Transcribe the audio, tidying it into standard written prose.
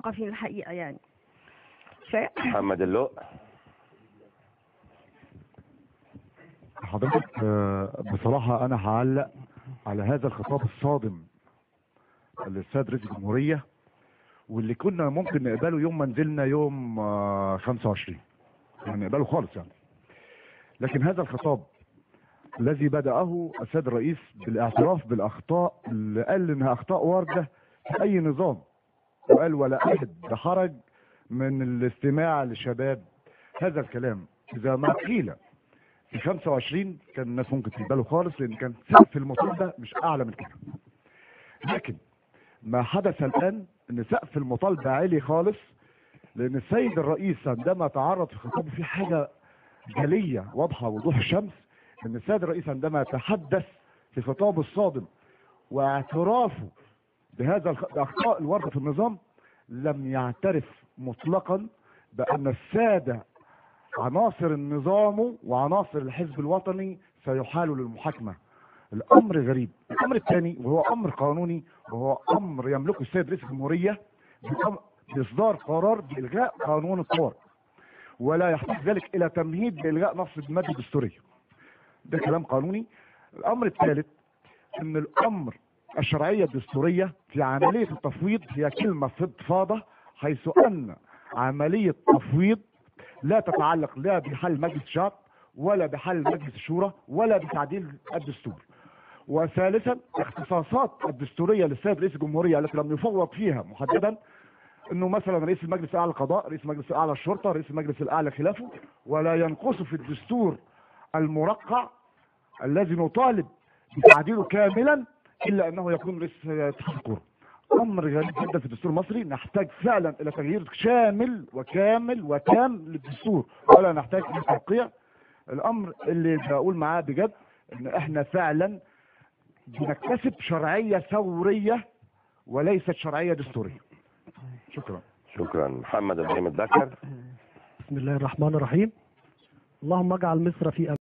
مثقفين الحقيقة يعني. محمد اللؤ. حضرتك بصراحة أنا هعلق على هذا الخطاب الصادم للسيد رئيس الجمهورية، واللي كنا ممكن نقبله يوم ما نزلنا يوم 25، يعني نقبله خالص يعني. لكن هذا الخطاب الذي بدأه السيد الرئيس بالاعتراف بالأخطاء اللي قال إنها أخطاء واردة في أي نظام، وقال ولا أحد بحرج من الاستماع للشباب. هذا الكلام إذا ما قيل في 25 كان الناس ممكن تقبله خالص، لأن كان سقف المطالبة مش أعلى من كده. لكن ما حدث الآن إن سقف المطالبة عالي خالص، لأن السيد الرئيس عندما تعرض في خطابه في حاجة جلية واضحة وضوح الشمس، إن السيد الرئيس عندما تحدث في خطابه الصادم واعترافه بهذا الأخطاء الواردة في النظام، لم يعترف مطلقا بأن السادة عناصر النظام وعناصر الحزب الوطني سيحالوا للمحاكمة. الأمر غريب. الأمر الثاني وهو أمر قانوني، وهو أمر يملكه السيد رئيس الجمهورية بإصدار قرار بإلغاء قانون الطوارئ، ولا يحتاج ذلك إلى تمهيد لإلغاء نص المادة الدستورية. ده كلام قانوني. الأمر الثالث أن الأمر الشرعية الدستورية في عملية التفويض هي كلمة فضفاضة، حيث أن عملية تفويض لا تتعلق لا بحل مجلس الشعب ولا بحل مجلس الشورى ولا بتعديل الدستور. وثالثا اختصاصات الدستورية للسيد رئيس الجمهورية التي لم يفوض فيها محددا، انه مثلا رئيس المجلس الاعلى للقضاء، رئيس المجلس الاعلى للشرطة، رئيس المجلس الاعلى خلافه، ولا ينقص في الدستور المرقع الذي نطالب بتعديله كاملا الا انه يكون رئيس اتحاد الكوره. امر غريب جدا في الدستور المصري، نحتاج فعلا الى تغيير شامل وكامل وتام للدستور، ولا نحتاج الى توقيع. الامر اللي بقول معاه بجد ان احنا فعلا بنكتسب شرعيه ثوريه وليست شرعيه دستوريه. شكرا. محمد ابراهيم الذكر. بسم الله الرحمن الرحيم. اللهم اجعل مصر في